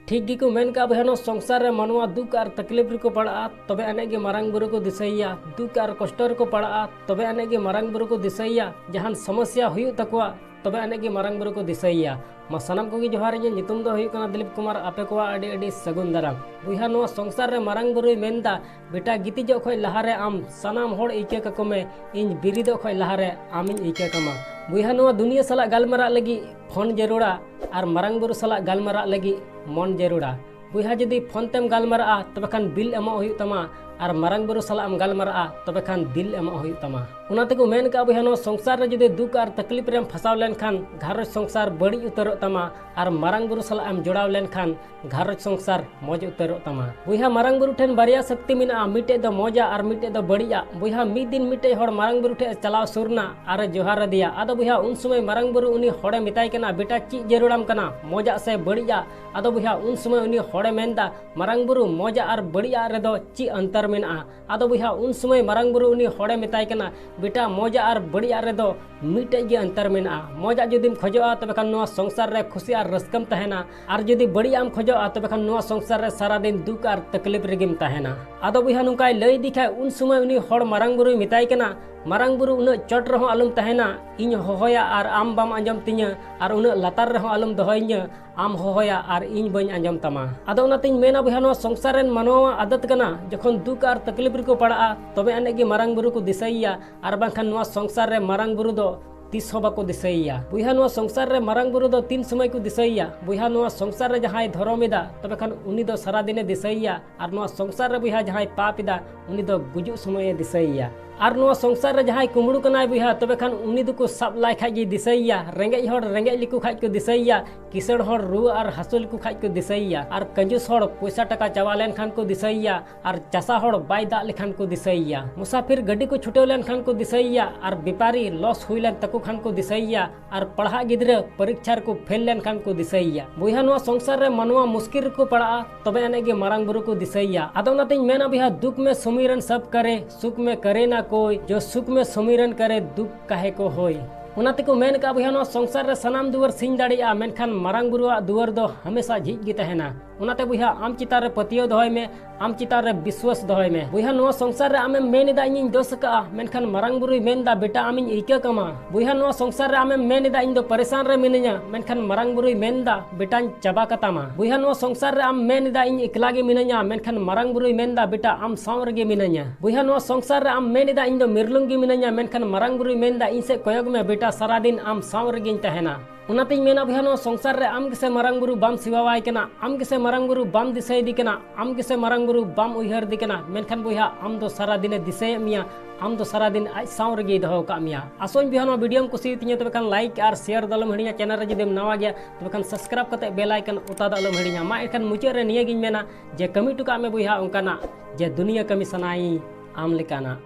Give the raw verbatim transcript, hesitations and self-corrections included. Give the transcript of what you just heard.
ᱴᱷᱤᱠ ᱜᱮᱠᱚ ᱢᱮᱱ ᱠᱟᱜᱼᱟ ᱵᱚᱭᱦᱟ, ᱱᱚᱣᱟ ᱥᱚᱝᱥᱟᱨ ᱨᱮ ᱢᱟᱱᱣᱟ ᱫᱩᱠ ᱟᱨ ᱛᱟᱠᱞᱤᱯ ᱨᱮᱠᱚ ᱯᱟᱲᱟᱜᱼᱟ, ᱛᱚᱵᱮ ᱟᱹᱱᱤᱡ ᱜᱮ ᱢᱟᱨᱟᱝ ᱵᱩᱨᱩ ᱠᱚ ᱫᱤᱥᱟᱹᱭᱮᱭᱟ᱾ ᱫᱩᱠ ᱟᱨ ᱠᱚᱥᱴᱚ ᱨᱮᱠᱚ ᱯᱟᱲᱟᱜᱼᱟ, ᱛᱚᱵᱮ ᱟᱹᱱᱤᱡ ᱜᱮ ᱢᱟᱨᱟᱝ ᱵᱩᱨᱩ ᱠᱚ ᱫᱤᱥᱟᱹᱭᱮᱭᱟ᱾ ᱡᱟᱦᱟᱱ ᱥᱚᱢᱚᱥᱭᱟ ᱦᱩᱭᱩᱜ ᱛᱟᱠᱚᱣᱟ, ᱛᱚᱵᱮ ᱟᱹᱱᱤᱡ ᱜᱮ ᱢᱟᱨᱟᱝ ᱵᱩᱨᱩ ᱠᱚ ᱫᱤᱥᱟᱹᱭᱮᱭᱟ᱾ ᱢᱟ ᱥᱟᱱᱟᱢ ᱠᱚᱜᱮ ᱡᱚᱦᱟᱨ, ᱤᱧᱟᱹᱜ ᱧᱩᱛᱩᱢ ᱫᱚ ᱦᱩᱭᱩᱜ ᱠᱟᱱᱟ ᱫᱤᱞᱤᱯ ᱠᱩᱢᱟᱨ᱾ ᱟᱯᱮ ᱠᱚᱣᱟᱜ ᱟᱹᱰᱤ ᱟᱹᱰᱤ ᱥᱟᱹᱜᱩᱱ ᱫᱟᱨᱟᱢ᱾ ᱵᱚᱭᱦᱟ, ᱱᱚᱣᱟ ᱥᱚᱝᱥᱟᱨ ᱨᱮ ᱢᱟᱨᱟᱝ ᱵᱩᱨᱩᱭ ᱢᱮᱱᱫᱟ, ᱵᱮᱴᱟ, ᱜᱤᱛᱤᱡᱚᱜ ᱠᱷᱚᱡ ᱞᱟᱦᱟᱨᱮ ᱟᱢ ᱥᱟᱱᱟᱢ ᱦᱚᱲ ᱟᱹᱭᱠᱟᱹ ᱠᱟᱠᱚ ᱢᱮ, ᱤᱧ ᱵᱮᱨᱮᱫᱚᱜ ᱠᱷᱚᱡ ᱞᱟᱦᱟᱨᱮ ᱟᱢᱤᱧ ᱟᱹᱭᱠᱟᱹ ᱠᱟᱢᱟ᱾ ᱵᱚᱭᱦᱟ, ᱱᱚᱣᱟ ᱫᱩᱱᱤᱭᱟᱹ ᱥᱟᱞᱟᱜ ᱜᱟᱞᱢᱟᱨᱟᱜ ᱞᱟᱹᱜᱤᱫ ᱯᱷᱳᱱ ᱡᱟᱹᱨᱩᱲᱟ ᱟᱨ ᱢᱟᱨᱟᱝ ᱵᱩᱨᱩ ᱥᱟᱞᱟᱜ ᱜᱟᱞᱢᱟᱨᱟᱜ ᱞᱟᱹᱜᱤᱫ ᱢᱚᱱ ᱡᱟᱹᱨᱩᱲᱟ᱾ ᱵᱚᱭᱦᱟ, ᱡᱩᱫᱤ ᱯᱷᱳᱱ ᱛᱮᱢ ᱜᱟᱞᱢᱟᱨᱟᱜᱼᱟ, ᱛᱚᱵᱮ ᱠᱷᱟᱱ ᱵᱤᱞ ᱮᱢᱚᱜ ᱦᱩᱭᱩᱜ ᱛᱟᱢᱟ, ᱟᱨ ᱢᱟᱨᱟᱝ ᱵᱩᱨᱩ ᱥᱟᱞᱟᱜ ᱮᱢ ᱜᱟᱞᱢᱟᱨᱟᱜᱼᱟ, ᱛᱚᱵᱮ ᱠᱷᱟᱱ ᱫᱤᱞ ᱮᱢᱚᱜ ᱦᱩᱭᱩᱜ ᱛᱟᱢᱟ᱾ ᱚᱱᱟ ᱛᱮᱠᱚ ᱢᱮᱱ ᱠᱟᱜᱼᱟ ᱵᱚᱭᱦᱟ, ᱱᱚᱣᱟ ᱥᱚᱝᱥᱟᱨ ᱨᱮ ᱡᱩᱫᱤ ᱫᱩᱠ ᱟᱨ ᱛᱟᱠᱞᱤᱯ ᱨᱮᱢ ᱯᱷᱟᱥᱟᱣ ᱞᱮᱱᱠᱷᱟᱱ ᱜᱷᱟᱨᱚᱸᱡᱽ ᱥᱚᱝᱥᱟᱨ ᱵᱟᱹᱲᱤᱡ ᱩᱛᱟᱹᱨᱚᱜ ᱛᱟᱢᱟ, ᱟᱨ ᱢᱟᱨᱟᱝ ᱵᱩᱨᱩ ᱥᱟᱞᱟᱜ ᱮᱢ ᱡᱚᱲᱟᱣ ᱞᱮᱱᱠᱷᱟᱱ ᱜᱷᱟᱨᱚᱸᱡᱽ ᱥᱚᱝᱥᱟᱨ ᱢᱚᱡᱽ ᱩᱛᱟᱹᱨᱚᱜ ᱛᱟᱢᱟ᱾ ᱵᱚᱭᱦᱟ, ᱢᱟᱨᱟᱝ ᱵᱩᱨᱩ ᱴᱷᱮᱱ ᱵᱟᱨᱭᱟ ᱥᱚᱠᱛᱤ ᱢᱮᱱᱟᱜᱼᱟ, ᱢᱤᱫᱴᱮᱡ ᱫᱚ ᱢᱚᱡᱟ ᱟᱨ ᱢᱤᱫᱴᱮᱡ ᱫᱚ ᱵᱟᱹᱲᱤᱡᱟᱜ᱾ ᱵᱚᱭᱦᱟ, ᱢᱤᱫ ᱫᱤᱱ ᱢᱤᱫᱴᱮᱡ ᱦᱚᱲ ᱢᱟᱨᱟᱝ ᱵᱩᱨᱩ ᱴᱷᱮᱡ ᱮ ᱪᱟᱞᱟᱣ ᱥᱩᱨ ᱱᱟ ᱟᱨ ᱮ ᱡᱚᱦᱟᱨ ᱟᱫᱮᱭᱟ᱾ ᱟᱫᱚ ᱵᱚᱭᱦᱟ, ᱩᱱ ᱥᱚᱢᱚᱭ ᱢᱟᱨᱟᱝ ᱵᱩᱨᱩ ᱩᱱᱤ ᱦᱚᱲᱮ ᱢᱮᱛᱟᱭ ᱠᱟᱱᱟ, ᱵᱮᱴᱟ, ᱪᱮᱫ ᱡᱟᱹᱨᱩᱲᱟᱢ ᱠᱟᱱᱟ, ᱢᱚᱡᱟᱜ ᱥᱮ ᱵᱟᱹᱲᱤᱡᱟᱜ? ᱟᱫᱚ ᱵᱚᱭᱦᱟ, ᱩᱱ ᱥᱚᱢᱚᱭ ᱩᱱᱤ ᱦᱚᱲᱮ ᱢᱮᱱᱫᱟ, ᱢᱟᱨᱟᱝ ᱵᱩᱨᱩ, ᱢᱚᱡᱟᱜ ᱟᱨ ᱵᱟᱹᱲᱤᱡᱟᱜ ᱨᱮᱫᱚ ᱪᱮᱫ ᱚᱱᱛᱚᱨ ᱢᱮᱱᱟᱜᱼᱟ? ᱟᱫᱚ ᱵᱚᱭᱦᱟ, ᱩᱱ ᱥᱚᱢᱚᱭ ᱢᱟᱨᱟᱝ ᱵᱩᱨᱩ ᱩᱱᱤ ᱦᱚᱲᱮ ᱢᱮᱛᱟᱭ ᱠᱟᱱᱟ, ᱵᱮᱴᱟ, ᱢᱚᱡᱟᱜ ᱟᱨ ᱵᱟᱹᱲᱤᱡᱟᱜ ᱨᱮᱫᱚ ᱢᱤᱫᱴᱮᱡ ᱜᱮ ᱚᱱᱛᱚᱨ ᱢᱮᱱᱟᱜᱼᱟ᱾ ᱢᱚᱡᱟᱜ ᱡᱩᱫᱤᱢ ᱠᱷᱚᱡᱚᱜᱼᱟ, ᱛᱚᱵᱮ ᱠᱷᱟᱱ ᱱᱚᱣᱟ ᱥᱚᱝᱥᱟᱨ ᱨᱮ ᱠᱷᱩᱥᱤ ᱟᱨ ᱨᱟᱹᱥᱠᱟᱹᱢ ᱛᱟᱦᱮᱱᱟ, ᱟᱨ ᱡᱩᱫᱤ ᱵᱟᱹᱲᱤᱡᱟᱜ ᱮᱢ ᱠᱷᱚᱡᱚᱜᱼᱟ, ᱛᱚᱵᱮ ᱠᱷᱟᱱ ᱱᱚᱣᱟ ᱥᱚᱝᱥᱟᱨ ᱨᱮ ᱥᱟᱨᱟ ᱫᱤᱱ ᱫᱩᱠ ᱟᱨ ᱛᱟᱠᱞᱤᱯ ᱨᱮᱜᱮᱢ ᱛᱟᱦᱮᱱᱟ᱾ ᱟᱫᱚ ᱵᱚᱭᱦᱟ, ᱱᱚᱝᱠᱟᱭ ᱞᱟᱹᱭ ᱤᱫᱤ ᱠᱷᱟᱡ, ᱩᱱ ᱥᱚᱢᱚᱭ ᱩᱱᱤ ᱦᱚᱲ ᱢᱟᱨᱟᱝ ᱵᱩᱨᱩᱭ ᱢᱮᱛᱟᱭ ᱠᱟᱱᱟ, ᱢᱟᱨᱟᱝ ᱵᱩᱨᱩ, ᱩᱱᱟᱹᱜ ᱪᱚᱴ ᱨᱮᱦᱚᱸ ᱟᱞᱚᱢ ᱛᱟᱦᱮᱱᱟ, ᱤᱧ ᱦᱚᱦᱚᱭᱟ ᱟᱨ ᱟᱢ ᱵᱟᱢ ᱟᱸᱡᱚᱢ ᱛᱤᱧᱟᱹ, ᱟᱨ ᱩᱱᱟᱹᱜ ᱞᱟᱛᱟᱨ ᱨᱮᱦᱚᱸ ᱟᱞᱚᱢ ᱫᱚᱦᱚᱭᱤᱧᱟᱹ, ᱟᱢ ᱦᱚᱦᱚᱭᱟ ᱟᱨ ᱤᱧ ᱵᱟᱹᱧ ᱟᱸᱡᱚᱢ ᱛᱟᱢᱟ᱾ ᱟᱫᱚ ᱚᱱᱟᱛᱤᱧ ᱢᱮᱱᱟ ᱵᱚᱭᱦᱟ, ᱱᱚᱣᱟ ᱥᱚᱝᱥᱟᱨ ᱨᱮᱱ ᱢᱟᱱᱣᱟᱣᱟᱜ ᱟᱫᱚᱛ ᱠᱟᱱᱟ, ᱡᱚᱠᱷᱚᱱ ᱫᱩᱠ ᱟᱨ ᱛᱟᱠᱞᱤᱯ ᱨᱮᱠᱚ ᱯᱟᱲᱟᱜᱼᱟ, ᱛᱚᱵᱮ ᱟᱹᱱᱤᱡ ᱜᱮ ᱢᱟᱨᱟᱝ ᱵᱩᱨᱩ ᱠᱚ ᱫᱤᱥᱟᱹᱭᱮᱭᱟ, ᱟᱨ ᱵᱟᱝᱠᱷᱟᱱ ᱱᱚᱣᱟ ᱥᱚᱝᱥᱟᱨ ᱨᱮ ᱢᱟᱨᱟᱝ ᱵᱩᱨᱩ ᱫᱚ ᱛᱤᱥ ᱦᱚᱸ ᱵᱟᱠᱚ ᱫᱤᱥᱟᱹᱭᱮᱭᱟ᱾ ᱵᱚᱭᱦᱟ, ᱱᱚᱣᱟ ᱥᱚᱝᱥᱟᱨ ᱨᱮ ᱢᱟᱨᱟᱝ ᱵᱩᱨᱩ ᱫᱚ ᱛᱤᱱ ᱥᱚᱢᱚᱭ ᱠᱚ ᱫᱤᱥᱟᱹᱭᱮᱭᱟ? ᱵᱚᱭᱦᱟ, ᱱᱚᱣᱟ ᱥᱚᱝᱥᱟᱨ ᱨᱮ ᱡᱟᱦᱟᱸᱭ ᱫᱷᱚᱨᱚᱢ ᱮᱫᱟ, ᱛᱚᱵᱮ ᱠᱷᱟᱱ ᱩᱱᱤ ᱫᱚ ᱥᱟᱨᱟ ᱫᱤᱱᱮ ᱫᱤᱥᱟᱹᱭᱮᱭᱟ, ᱟᱨ ᱱᱚᱣᱟ ᱥᱚᱝᱥᱟᱨ ᱨᱮ ᱵᱚᱭᱦᱟ ᱡᱟᱦᱟᱸᱭ ᱯᱟᱯ ᱮᱫᱟ, ᱩᱱᱤ ᱫᱚ ᱜᱩᱡᱩᱜ ᱥᱚᱢᱚᱭᱮ ᱫᱤᱥᱟᱹᱭᱮᱭᱟ᱾ ᱟᱨ ᱱᱚᱣᱟ ᱥᱚᱝᱥᱟᱨ ᱨᱮ ᱡᱟᱦᱟᱸᱭ ᱠᱩᱢᱵᱽᱲᱩ ᱠᱟᱱᱟᱭ ᱵᱚᱭᱦᱟ, ᱛᱚᱵᱮ ᱠᱷᱟᱱ ᱩᱱᱤ ᱫᱚᱠᱚ ᱥᱟᱵ ᱞᱟᱭ ᱠᱷᱟᱡ ᱜᱮ ᱫᱤᱥᱟᱹᱭᱮᱭᱟ, ᱨᱮᱸᱜᱮᱡ ᱦᱚᱲ ᱨᱮᱸᱜᱮᱡ ᱞᱮᱠᱚ ᱠᱷᱟᱡ ᱠᱚ ᱫᱤᱥᱟᱹᱭᱮᱭᱟ, ᱠᱤᱥᱟᱹᱬ ᱦᱚᱲ ᱨᱩᱣᱟᱹ ᱟᱨ ᱦᱟᱹᱥᱩ ᱞᱮᱠᱚ ᱠᱷᱟᱡ ᱠᱚ ᱫᱤᱥᱟᱹᱭᱮᱭᱟ, ᱟᱨ ᱠᱟᱹᱡᱩᱥ ᱦᱚᱲ ᱯᱚᱭᱥᱟ ᱴᱟᱠᱟ ᱪᱟᱵᱟ ᱞᱮᱱᱠᱷᱟᱱ ᱠᱚ ᱫᱤᱥᱟᱹᱭᱮᱭᱟ, ᱟᱨ ᱪᱟᱥᱟ ᱦᱚᱲ ᱵᱟᱭ ᱫᱟᱜ ᱞᱮᱠᱷᱟᱱ ᱠᱚ ᱫᱤᱥᱟᱹᱭᱮᱭᱟ, ᱢᱩᱥᱟᱯᱷᱤᱨ ᱜᱟᱹᱰᱤ ᱠᱚ ᱪᱷᱩᱴᱟᱹᱣ ᱞᱮᱱᱠᱷᱟᱱ ᱠᱚ ᱫᱤᱥᱟᱹᱭᱮᱭᱟ, ᱟᱨ ᱵᱮᱯᱟᱨᱤ ᱞᱚᱥ ᱦᱩᱭ ᱞᱮᱱ ᱛᱟᱠᱚ ᱠᱷᱟᱱ ᱠᱚ ᱫᱤᱥᱟᱹᱭᱮᱭᱟ, ᱟᱨ ᱯᱟᱲᱦᱟᱜ ᱜᱤᱫᱽᱨᱟᱹ ᱯᱚᱨᱤᱠᱪᱷᱟ ᱨᱮᱠᱚ ᱯᱷᱮᱞ ᱞᱮᱱᱠᱷᱟᱱ ᱠᱚ ᱫᱤᱥᱟᱹᱭᱮᱭᱟ᱾ ᱵᱚᱭᱦᱟ, ᱱᱚᱣᱟ ᱥᱚᱝᱥᱟᱨ ᱨᱮ ᱢᱟᱱᱣᱟ ᱢᱩᱥᱠᱤᱞ ᱨᱮᱠᱚ ᱯᱟᱲᱟᱜᱼᱟ, ᱛᱚᱵᱮ ᱟᱹᱱᱤᱡ ᱜᱮ ᱢᱟᱨᱟᱝ ᱵᱩᱨᱩ ᱠᱚ ᱫᱤᱥᱟᱹᱭᱮᱭᱟ᱾ ᱟᱫᱚ ᱚᱱᱟᱛᱤᱧ ᱢᱮᱱᱟ ᱵᱚᱭᱦᱟ, ᱫᱩᱠ ᱢᱮ ᱥᱩᱢᱤᱨᱚᱱ ᱥᱟᱵ ᱠᱟᱨᱮ, ᱥᱩᱠ ᱢᱮ ᱠᱟᱨᱮ ᱱᱟ ᱠᱳᱭ, ᱡᱚ ᱥᱩᱠ ᱢᱮ ᱥᱩᱢᱤᱨᱚᱱ ᱠᱟᱨᱮ, ᱫᱩᱠ ᱠᱟᱦᱮ ᱠᱚ ᱦᱳᱭ᱾ ᱚᱱᱟ ᱛᱮᱠᱚ ᱢᱮᱱ ᱠᱟᱜᱼᱟ, ᱵᱚᱭᱦᱟ, ᱱᱚᱣᱟ ᱥᱚᱝᱥᱟᱨ ᱨᱮ ᱥᱟᱱᱟᱢ ᱫᱩᱣᱟᱹᱨ ᱥᱤᱧ ᱫᱟᱲᱮᱭᱟᱜᱼᱟ, ᱢᱮᱱᱠᱷᱟᱱ ᱢᱟᱨᱟᱝ ᱵᱩᱨᱩᱣᱟᱜ ᱫᱩᱣᱟᱹᱨ ᱫᱚ ᱦᱟᱢᱮᱥᱟ ᱡᱷᱤᱡ ᱜᱮ ᱛᱟᱦᱮᱱᱟ᱾ ᱚᱱᱟᱛᱮ ᱵᱚᱭᱦᱟ, ᱟᱢ ᱪᱮᱛᱟᱱ ᱨᱮ ᱯᱟᱹᱛᱭᱟᱹᱣ ᱫᱚᱦᱚᱭ ᱢᱮ, ᱟᱢ ᱪᱮᱛᱟᱱ ᱨᱮ ᱵᱤᱥᱣᱟᱥ ᱫᱚᱦᱚᱭ ᱢᱮ᱾ ᱵᱚᱭᱦᱟ, ᱱᱚᱣᱟ ᱥᱚᱝᱥᱟᱨ ᱨᱮ ᱟᱢᱮᱢ ᱢᱮᱱ ᱮᱫᱟ, "ᱤᱧᱤᱧ ᱫᱳᱥ ᱟᱠᱟᱜᱼᱟ," ᱢᱮᱱᱠᱷᱟᱱ ᱢᱟᱨᱟᱝ ᱵᱩᱨᱩᱭ ᱢᱮᱱ ᱮᱫᱟ, "ᱵᱮᱴᱟ, ᱟᱢᱤᱧ ᱤᱠᱟᱹ ᱠᱟᱢᱟ᱾" ᱵᱚᱭᱦᱟ, ᱱᱚᱣᱟ ᱥᱚᱝᱥᱟᱨ ᱨᱮ ᱟᱢᱮᱢ ᱢᱮᱱ ᱮᱫᱟ, "ᱤᱧ ᱫᱚ ᱯᱟᱨᱤᱥᱟᱱ ᱨᱮ ᱢᱤᱱᱟᱹᱧᱟ," ᱢᱮᱱᱠᱷᱟᱱ ᱢᱟᱨᱟᱝ ᱵᱩᱨᱩᱭ ᱢᱮᱱ ᱮᱫᱟ, "ᱵᱮᱴᱟᱧ ᱪᱟᱵᱟ ᱠᱟᱛᱟᱢᱟ᱾" ᱵᱚᱭᱦᱟ, ᱱᱚᱣᱟ ᱥᱚᱝᱥᱟᱨ ᱨᱮ ᱟᱢ ᱢᱮᱱ ᱮᱫᱟ, "ᱤᱧ ᱮᱠᱞᱟ ᱜᱮ ᱢᱤᱱᱟᱹᱧᱟ," ᱢᱮᱱᱠᱷᱟᱱ ᱢᱟᱨᱟᱝ ᱵᱩᱨᱩᱭ ᱢᱮᱱ ᱮᱫᱟ, "ᱵᱮᱴᱟ, ᱟᱢ ᱥᱟᱶ ᱨᱮᱜᱮ ᱢᱤᱱᱟᱹᱧᱟ᱾" ᱵᱚᱭᱦᱟ, ᱱᱚᱣᱟ ᱥᱚᱝᱥᱟᱨ ᱨᱮ ᱟᱢ ᱢᱮᱱ ᱮᱫᱟ, "ᱤᱧ ᱫᱚ ᱢᱤᱨᱞᱩᱝ ᱜᱮ ᱢᱤᱱᱟᱹᱧᱟ," ᱢᱮᱱᱠᱷᱟᱱ ᱢᱟᱨᱟᱝ ᱵᱩᱨᱩᱭ ᱢᱮᱱ ᱮᱫᱟ, "ᱤᱧ ᱥᱮᱫ ᱠᱚᱭᱚᱜ ᱢᱮ, ᱵᱮᱴᱟ, ᱥᱟᱨᱟᱫᱤᱱ ᱟᱢ ᱥᱟᱶ ᱨᱮᱜᱮᱧ ᱛᱟᱦᱮᱱᱟ᱾" ᱚᱱᱟᱛᱮᱧ ᱢᱮᱱᱟ ᱵᱚᱭᱦᱟ, ᱱᱚᱣᱟ ᱥᱚᱝᱥᱟᱨ ᱨᱮ ᱟᱢ ᱜᱮᱥᱮ ᱢᱟᱨᱟᱝ ᱵᱩᱨᱩ ᱵᱟᱢ ᱥᱮᱵᱟᱣᱟᱭ ᱠᱟᱱᱟ, ᱟᱢ ᱜᱮᱥᱮ ᱢᱟᱨᱟᱝ ᱵᱩᱨᱩ ᱵᱟᱢ ᱫᱤᱥᱟᱹᱭᱮᱫᱮ ᱠᱟᱱᱟ, ᱟᱢ ᱜᱮᱥᱮ ᱢᱟᱨᱟᱝ ᱵᱩᱨᱩ ᱵᱟᱢ ᱩᱭᱦᱟᱹᱨᱮᱫᱮ ᱠᱟᱱᱟ, ᱢᱮᱱᱠᱷᱟᱱ ᱵᱚᱭᱦᱟ, ᱟᱢ ᱫᱚ ᱥᱟᱨᱟ ᱫᱤᱱᱮ ᱫᱤᱥᱟᱹᱭᱮᱫ ᱢᱮᱭᱟ, ᱟᱢ ᱫᱚ ᱥᱟᱨᱟ ᱫᱤᱱ ᱟᱡ ᱥᱟᱶ ᱨᱮᱜᱮᱭ ᱫᱚᱦᱚ ᱟᱠᱟᱫ ᱢᱮᱭᱟ᱾ ᱟᱥᱚᱜ ᱟᱹᱧ ᱵᱚᱭᱦᱟ, ᱱᱚᱣᱟ videoᱢ ᱠᱩᱥᱤᱭᱟᱛᱤᱧᱟ, ᱛᱚᱵᱮ ᱠᱷᱟᱱ like ᱟᱨ share ᱫᱚ ᱟᱞᱚᱢ ᱦᱤᱲᱤᱧᱟ᱾ Channel ᱨᱮ ᱡᱩᱫᱤᱢ ᱱᱟᱣᱟ ᱜᱮᱭᱟ, ᱛᱚᱵᱮ ᱠᱷᱟᱱ subscribe ᱠᱟᱛᱮ bell icon ᱚᱛᱟ ᱫᱚ ᱟᱞᱚᱢ ᱦᱤᱲᱤᱧᱟ᱾ ᱢᱟ ᱮᱱᱠᱷᱟᱱ ᱢᱩᱪᱟᱹᱫ ᱨᱮ ᱱᱤᱭᱟᱹ ᱜᱤᱧ ᱢᱮᱱᱟ ᱡᱮ ᱠᱟᱹᱢᱤ ᱦᱚᱴᱚ ᱠᱟᱜ ᱢᱮ ᱵᱚᱭᱦᱟ ᱚᱱᱠᱟᱱᱟᱜ ᱡᱮ ᱫᱩᱱᱤᱭᱟᱹ ᱠᱟᱹᱢᱤ ᱥᱟᱱᱟᱭᱤᱧ ᱟᱢ ᱞᱮᱠᱟᱱᱟᱜ᱾